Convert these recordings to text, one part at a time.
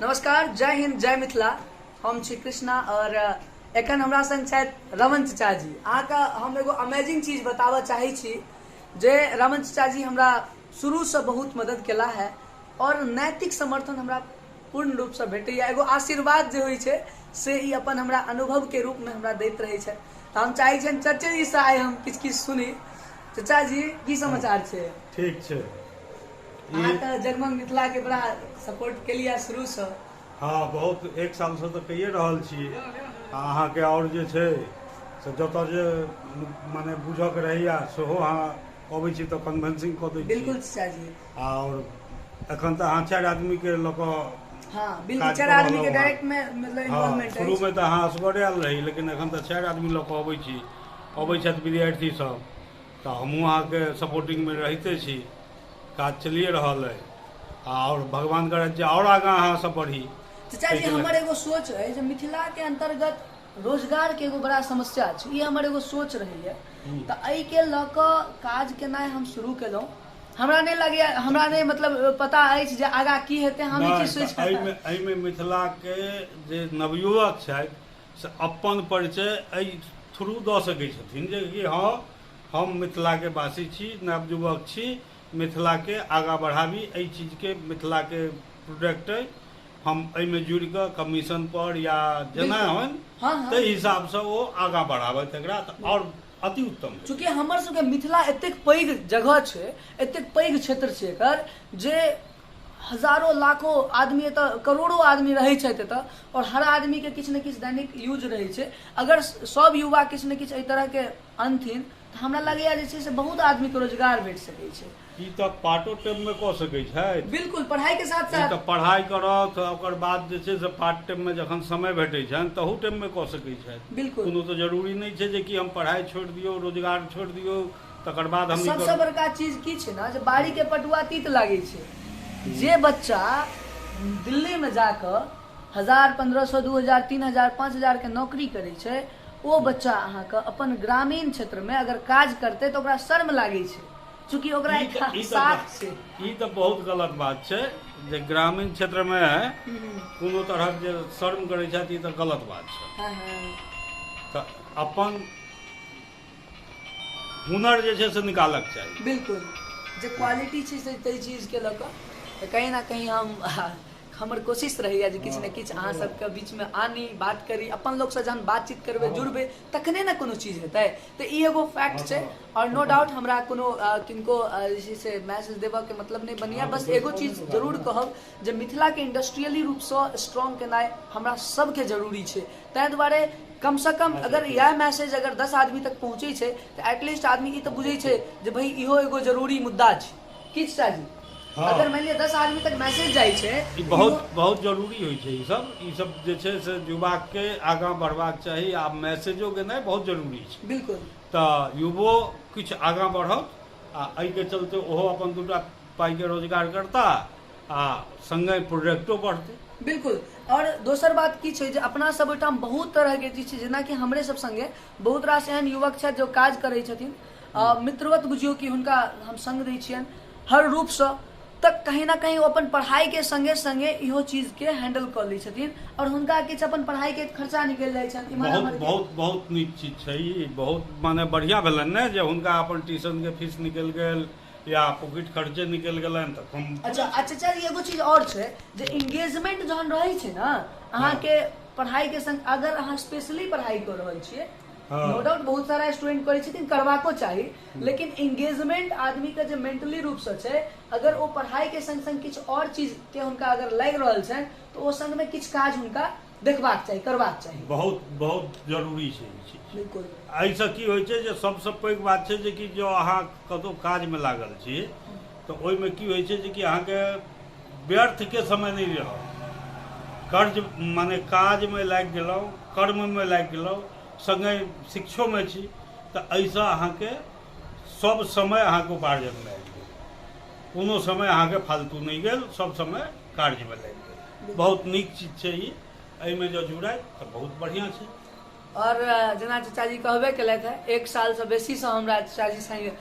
नमस्कार, जय हिंद, जय मिथिला। हम छी कृष्णा और एखन हमरा संग छथि रमन चचा जी। अहाँके हम एगो अमेजिंग चीज बताबऽ चाहै छी जे रमन चचा जी हमरा शुरूसँ बहुत मदद केला है और नैतिक समर्थन हमरा पूर्ण रूपसँ भेटैए। एगो आशीर्वाद जे होइ छै से ई अपन हमरा अनुभवके रूपमे हमरा दैत रहै छथि। तऽ हम चाहै छियनि चचे जीसँ आइ हम किछु किछु सुनी। चचा जी, की समाचार छै? ठीक छै। अहाँ तऽ जगमग मिथिला के बड़ा सपोर्ट केलियै शुरूसँ। हँ, बहुत एक सालसँ तऽ कहिए रहल छी। आ अहाँके आओर जे छै से जतऽ जे माने बुझऽके रहैया सेहो अहाँ अबै छी तऽ कन्वेंसिंग कऽ दै छी। बिल्कुल चचा जी। आओर एखन तऽ अहाँ 4 आदमीके लऽ कऽ हँ बिल्कुल, 4 आदमीके डायरेक्ट मे मतलब इन्वॉल्वमेंट। शुरूमे तऽ अहाँ असगरे आयल रही, लेकिन एखन तऽ 4 आदमी लऽ कऽ अबै छी। अबै छथि विद्यार्थी सब तऽ हमहूँ अहाँके सपोर्टिंगमे रहिते छी। काज चलिए रहल अइ आओर भगवान करथि जे आओर आगाँ अहाँ सब बढ़ी। चचा जी, हमर एगो सोच अइ जे मिथिलाके अंतर्गत रोजगारके एगो बड़ा समस्या छै। ई हमर एगो सोच रहैए, तऽ एहिके लऽ कऽ काज केनाइ हम शुरू केलहुँ। हमरा नहि लगैए, हमरा नहि मतलब पता अछि जे आगाँ की हेतै। हम ई चीज सोचि एहिमे मिथिलाके जे नवयुवक छथि से अपन परिचय एहि थ्रू दऽ सकै छथिन जे कि हँ, हम मिथिलाके वासी छी, नवयुवक छी, मिथिलाके आगाँ बढ़ाबी, एहि चीजके मिथिलाके प्रोडक्ट अइ, हम एहिमे जुड़ि कऽ कमीशन पर या जेना होइन ताहि हिसाबसँ ओ आगाँ बढ़ाबथि एकरा तऽ आओर अति उत्तम। चूँकि हमर सबके मिथिला एतेक पैघ जगह छै, एतेक पैघ क्षेत्र छै एकर, जे हजारो लाखो आदमी एतऽ, करोड़ो आदमी रहै छथि एतऽ और हर आदमीके किछु ने किछु दैनिक यूज रहै छै। अगर सब युवा किछु ने किछु एहि तरहके अनथिन तऽ हमरा लगैया जे छै से बहुत आदमीके रोजगार भेट सकै छै। ई तऽ पार्टो टाइममे कऽ सकै छथि। बिल्कुल, पढ़ाइके साथ साथ तऽ पढ़ाइ करत, ओकर बाद जे छै से पार्ट टाइममे जखन समय भेटै छनि तहू टाइममे कऽ सकै छथि। बिल्कुल, कोनो तऽ जरूरी नहि छै जे कि हम पढ़ाइ छोड़ि दियौ, रोजगार छोड़ि दियौ, तकर बाद हम। सबसँ बड़का चीज की छै ने जे बाड़ीके पटुआ तीत लागै छै। जे बच्चा दिल्लीमे जाकऽ 1000, 1500, 2000, 3000, 5000के नौकरी करै छै, ओ बच्चा अहाँके अपन ग्रामीण क्षेत्रमे अगर काज करतै तऽ ओकरा शर्म लागै छै, चूँकि ओकरा एकटा साख छै। ई तऽ बहुत गलत बात छै जे ग्रामीण क्षेत्रमे कोनो तरहक जे शर्म करै छथि, ई तऽ गलत बात छै। तऽ अपन हुनर जे छै से निकालक चाही। बिल्कुल, जे क्वालिटी छै से ताहि चीजके लऽ कऽ तऽ कहीं ना कहीं हम हमर कोशिश रहैए जे किछु ने किछु अहाँ सबके बीचमे आनी, बात करी। अपन लोकसँ जहन बातचीत करबै, जुड़बै, तखने ने कोनो चीज हेतै। तऽ ई एगो फैक्ट छै आओर नो डाउट हमरा कोनो किनको जे छै से मैसेज देबऽके मतलब नहि बनैए। बस एगो चीज जरूर कहब जे मिथिलाके इंडस्ट्रियली रूपसँ स्ट्रॉन्ग केनाइ हमरा सबके जरूरी छै। ताहि दुआरे कमसँ कम अगर इएह मैसेज अगर 10 आदमी तक पहुँचै छै तऽ एटलीस्ट आदमी ई तऽ बुझै छै जे भाइ इहो एगो जरूरी मुद्दा छै। किछु चाची, अगर मानि लिअ 10 आदमी तक मैसेज जाइ छै। ई बहुत बहुत जरूरी होइ छै। ई सब जे छै से युवाके आगाँ बढ़बाक चाही आ मैसेजो गेनाइ बहुत जरूरी छै। बिल्कुल। तऽ युवो किछु आगाँ बढ़त आ एहिके चलते ओहो अपन दूटा पाइके रोजगार करता आ सङ्गे प्रोडक्टो बढ़तै। बिल्कुल, आओर दोसर बात की छै जे अपना सब ओहिठाम बहुत तरहके चीज छै, जेनाकि हमरे सब संगे बहुत रास एहन युवक छथि जो काज करै छथिन, मित्रवत बुझियौ कि हुनका हम संग दै छियनि हर रूपसँ, तऽ कहीं ना कहीं ओ अपन पढ़ाइके सङ्गे सङ्गे इहो चीजके हैंडल कऽ लै छथिन आओर हुनका किछु अपन पढ़ाइके खर्चा निकलि जाइ छनि इम्हर। बहुत बहुत बहुत नीक चीज छै ई। बहुत माने बढ़िआँ भेलनि ने जे हुनका अपन ट्यूशनके फीस निकलि गेल या पॉकेट खर्चे निकलि गेलनि तऽ कम। अच्छा अच्छा चल, एगो चीज आओर छै जे एंगेजमेंट जहन रहै छै ने अहाँके पढ़ाइके संग, अगर अहाँ स्पेशली पढ़ाइ कऽ रहल छियै, नो डाउट बहुत सारा स्टूडेंट करै छथिन, करबाको चाही, लेकिन एंगेजमेंट आदमीके जे मेंटली रूपसँ छै, अगर ओ पढ़ाइके संग संग किछु आओर चीजके हुनका अगर लागि रहल छनि तऽ ओ संगमे किछु काज हुनका देखबाक चाही, करबाक चाही। बहुत बहुत जरूरी छै ई चीज। बिल्कुल। एहिसँ की होइ छै जे सबसँ पैघ बात छै जे कि जँ अहाँ कतहु काजमे लागल छी तऽ ओहिमे की होइ छै जे कि अहाँके व्यर्थके समय नहि रहत। कर्ज माने काजमे लागि गेलहुँ, कर्ममे लागि गेलहुँ, सङ्गे शिक्षोमे छी, तऽ एहिसँ अहाँके सब समय अहाँके उपार्जनमे आबि गेल। कोनो समय अहाँके फालतू नहि गेल, सब समय कार्यमे लागि गेल। बहुत नीक चीज छै ई। एहिमे जँ जुड़ाइ तऽ बहुत बढ़िआँ छै। आओर जेना चाचाजी कहबे केलथि हेँ, एक सालसँ बेसीसँ हमरा चाचाजी संगे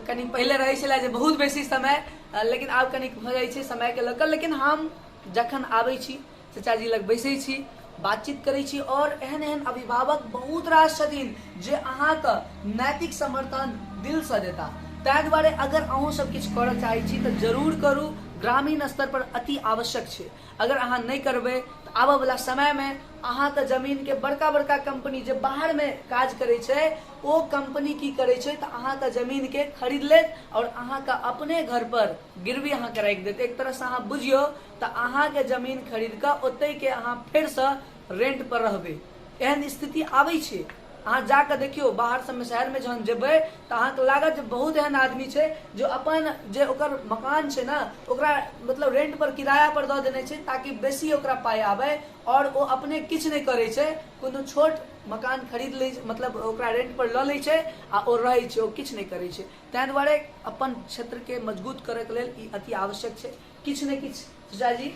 कनि पहिले रहै छलै जे बहुत बेसी समय, लेकिन आब कनि भऽ जाइ छै समयके लऽ कऽ, लेकिन हम जखन आबै छी चचाजी लग बैसै छी, बातचीत करै छी, आओर एहन एहन अभिभावक बहुत रास छथिन जे अहाँके नैतिक समर्थन दिलसँ देता। ताहि दुआरे अगर अहूँ सब किछु करऽ चाहै छी तऽ जरूर करू। ग्रामीण स्तर पर अति आवश्यक छै। अगर अहाँ नहि करबै तऽ आबऽवला समयमे अहाँके जमीनके बड़का बड़का कंपनी जे बाहरमे काज करै छै, ओ कंपनी की करै छै तऽ अहाँके जमीनके खरीद लेत आओर अहाँके अपने घर पर गिरवी अहाँके राखि देत। एक तरहसँ अहाँ बुझियौ तऽ अहाँके जमीन खरीद कऽ ओतहिके अहाँ फेरसँ रेंट पर रहबै, एहन स्थिति आबै छै। अहाँ जाकऽ देखियौ बाहर सबमे, शहरमे जहन जेबै तऽ अहाँके लागत जे बहुत एहन आदमी छै जो अपन जे ओकर मकान छै ने, ओकरा मतलब रेंट पर, किराया पर दऽ देने छै ताकि बेसी ओकरा पाइ आबै, आओर ओ अपने किछु नहि करै छै, कोनो छोट मकान खरीद लै, मतलब ओकरा रेंट पर लऽ लै छै आ ओ रहै छै, ओ किछु नहि करै छै। ताहि दुआरे अपन क्षेत्रके मजबूत करैके लेल ई अति आवश्यक छै। किछु ने किछु चचाजी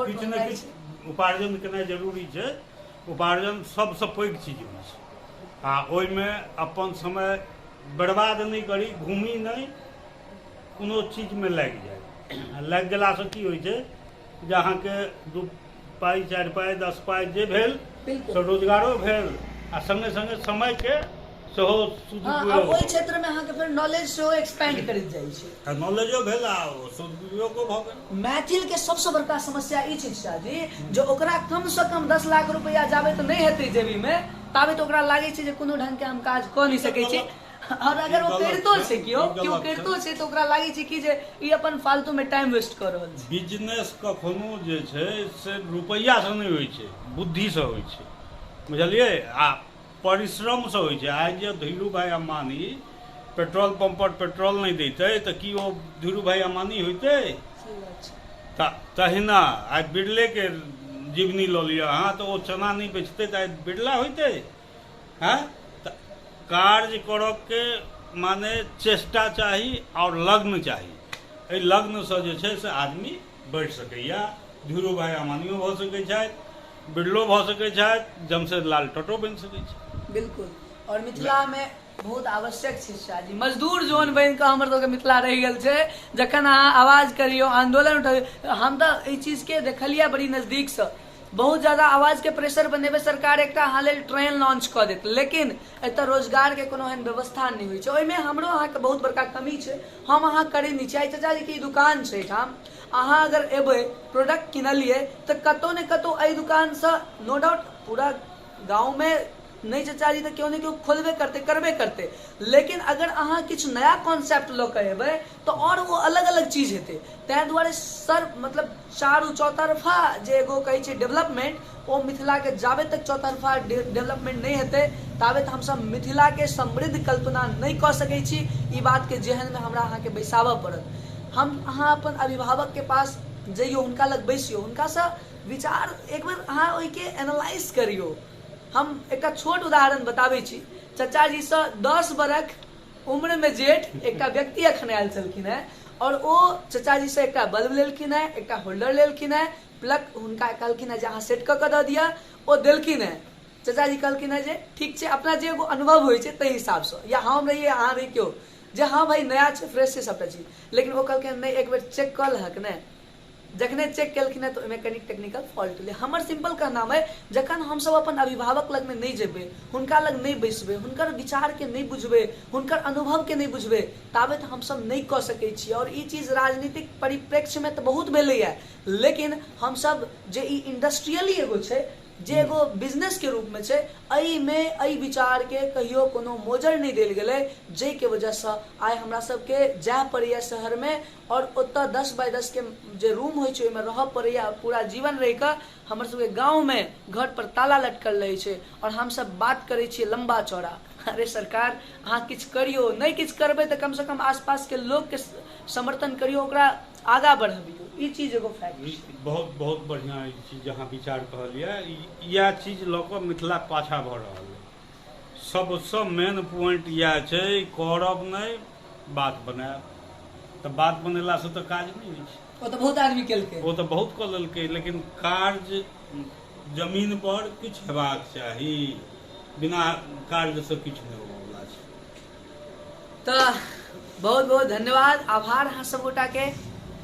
किछु ने किछु उपार्जन केनाइ जरूरी छै। उपार्जन सबसँ पैघ चीज होइ छै, आ ओहिमे अपन समय बर्बाद नहि करी, घूमी नहि, कोनो चीजमे लागि जाइ। आ लागि गेलासँ की होइ छै जे अहाँके 2 पाइ 4 पाइ 10 पाइ जे भेल से रोजगारो भेल, आ सङ्गे सङ्गे समयके सेहो सदुपयोग। ओहि क्षेत्रमे अहाँके फेर नॉलेज सेहो एक्सपेंड करैत जाइ छै, आ नॉलेजो भेल आ सदुपयोगो भऽ गेल। मैथिलके सबसँ बड़का समस्या ई छै शाहजी, जे ओकरा कमसँ कम 10 लाख रुपैआ जाबे तऽ नहि हेतै जेबीमे ताबे तऽ ओकरा लागै छै जे कोनो ढङ्गके हम काज कऽ नहि सकै छी। आओर अगर ओ करितो छै, केओ केओ करितो छै, तऽ ओकरा लागै छै कि जे ई अपन फालतूमे टाइम वेस्ट कऽ रहल छै। बिजनेस कखनो जे छै से रुपैआसँ नहि होइ छै, बुद्धिसँ होइ छै, बुझलियै, आ परिश्रमसँ होइ छै। आइ जे धीरू भाई अम्बानी पेट्रोल पंप पर पेट्रोल नहि दैतै तऽ की ओ धीरू भाई अम्बानी होइतै? तऽ तहिना आइ बिरलेके जीवनी लऽ लिअ अहाँ, तऽ ओ चना नहि बेचतै तऽ आइ बिरला होइतै? हँ, तऽ कार्य करऽके माने चेष्टा चाही आओर लग्न चाही। एहि लग्नसँ जे छै से आदमी बढ़ि सकैए। धीरू भाई अम्बानियो भऽ सकै छथि, बिरलो भऽ सकै छथि, जमशेद लाल टटो बनि सकै छै। बिल्कुल, आओर मिथिलामे बहुत आवश्यक छै शाहजी। मजदूर जोन बनि कऽ हमर सबके मिथिला रहि गेल छै। जखन अहाँ आवाज करियौ, आंदोलन उठबियौ, हम तऽ एहि चीजके देखलियै बड़ी नजदीकसँ। बहुत ज्यादा आवाजके प्रेशर बनेबै, सरकार एकटा अहाँ लेल ट्रेन लॉन्च कऽ देत, लेकिन एतऽ रोजगारके कोनो एहन व्यवस्था नहि होइ छै। ओहिमे हमरो अहाँके बहुत बड़का कमी छै, हम अहाँ करै नहि छी। आइ चाचाजीके ई दुकान छै एहिठाम, अहाँ अगर एबै प्रोडक्ट किनलियै तऽ कतहु ने कतहु एहि दुकानसँ नो डाउट पूरा गाँवमे नहि चचाजी तऽ केओ ने केओ खोलबे करतै, करबे करतै, लेकिन अगर अहाँ किछु नया कॉन्सेप्ट लऽ कऽ एबै तऽ आओर ओ अलग अलग चीज हेतै। ताहि दुआरे सर मतलब चारू चौतरफा जे एगो कहै छै डेवलपमेंट, ओ मिथिलाके जाबे तक चौतरफा डेवलपमेंट नहि हेतै ताबे तक हमसब मिथिलाके समृद्ध कल्पना नहि कऽ सकै छी। ई बातके जेहनमे हमरा अहाँके बैसाबऽ पड़त। हम अहाँ अपन अभिभावकके पास जइयौ, हुनका लग बैसियौ, हुनकासँ विचार एक बेर अहाँ ओहिके एनालाइज करियौ। हम एकटा छोट उदाहरण बताबै छी। चचाजीसँ 10 बरख उम्रमे जेठ एकटा व्यक्ति एखन आयल छलखिन हेँ, आओर ओ चचाजीसँ एकटा बल्ब लेलखिन हेँ, एकटा होल्डर लेलखिन हेँ, प्लग हुनका कहलखिन हेँ जे अहाँ सेट कऽ कऽ दऽ दिअ, ओ देलखिन हेँ। चचाजी कहलखिन हेँ जे ठीक छै, अपना जे एगो अनुभव होइ छै ताहि हिसाबसँ, या हम रहियै अहाँ रहियै केओ, जे हँ भाइ नया छै, फ्रेश छै सभटा चीज, लेकिन ओ कहलखिन नहि एक बेर चेक कऽ लहक ने। जखने चेक केलखिन हँ तऽ ओहिमे कनि टेक्निकल फॉल्ट भेलै। हमर सिंपल कहनाम अइ, जखन हमसभ अपन अभिभावक लगमे नहि जेबै, हुनका लग नहि बैसबै, हुनकर विचारके नहि बुझबै, हुनकर अनुभवके नहि बुझबै, ताबे तऽ हमसभ नहि कऽ सकै छी। आओर ई चीज राजनीतिक परिप्रेक्ष्यमे तऽ बहुत भेलैए, लेकिन हमसभ जे ई इंडस्ट्रियली एगो छै, जे एगो बिजनेसके रूपमे छै, एहिमे एहि विचारके कहियो कोनो मोजर नहि देल गेलै, जाहिके वजहसँ आइ हमरा सबके जाय पड़ैए शहरमे, आओर ओतऽ 10 बाय 10 के जे रूम होइ छै ओहिमे रहऽ पड़ैए, आओर पूरा जीवन रहिकऽ हमर सबके गाँवमे घरपर ताला लटकल रहै छै, आओर हमसब बात करै छियै लम्बा चौड़ा। अरे सरकार, अहाँ किछु करियौ, नहि किछु करबै तऽ कमसँ कम आसपासके लोकके समर्थन करियौ, ओकरा आगाँ बढ़बियौ। ई चीज एगो फैक्ट छै। बहुत बहुत बढ़िआँ ई चीज अहाँ विचार कहलियै। इएह चीज लऽ कऽ मिथिला पाछाँ भऽ रहल अइ। सबसँ मेन पॉइंट इएह छै, करब नहि बात बनायब, तऽ बात बनेलासँ तऽ काज नहि होइ छै। ओ तऽ बहुत आदमी केलकै, ओ तऽ बहुत कऽ लेलकै, लेकिन कार्य जमीन पर किछु हेबाक चाही, बिना कार्यसँ किछु नहि होबऽवला छै। तऽ बहुत बहुत धन्यवाद, आभार अहाँ सब गोटाके।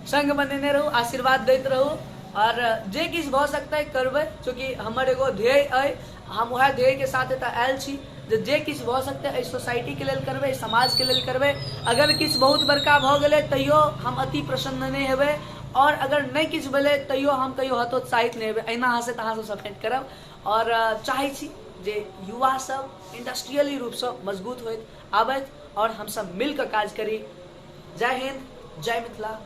संग बनेने रहू, आशीर्वाद दैत रहू। आओर जे किछु भऽ सकतै करबै, चूँकि हमर एगो ध्येय अइ, हम उएह ध्येयके साथ एतऽ आयल छी जे जे किछु भऽ सकतै एहि सोसाइटीके लेल करबै, एहि समाजके लेल करबै। अगर किछु बहुत बड़का भऽ गेलै तैयो हम अति प्रसन्न नहि हेबै, आओर अगर नहि किछु भेलै तैयो हम कहियो हतोत्साहित नहि हेबै। एहिना हँसैत अहाँ सबसँ भेँट करब। आओर चाहै छी जे युवा सब इंडस्ट्रियली रूपसँ मजबूत होइत आबथि आओर हमसब मिलकऽ काज करी। जय हिन्द, जय मिथिला।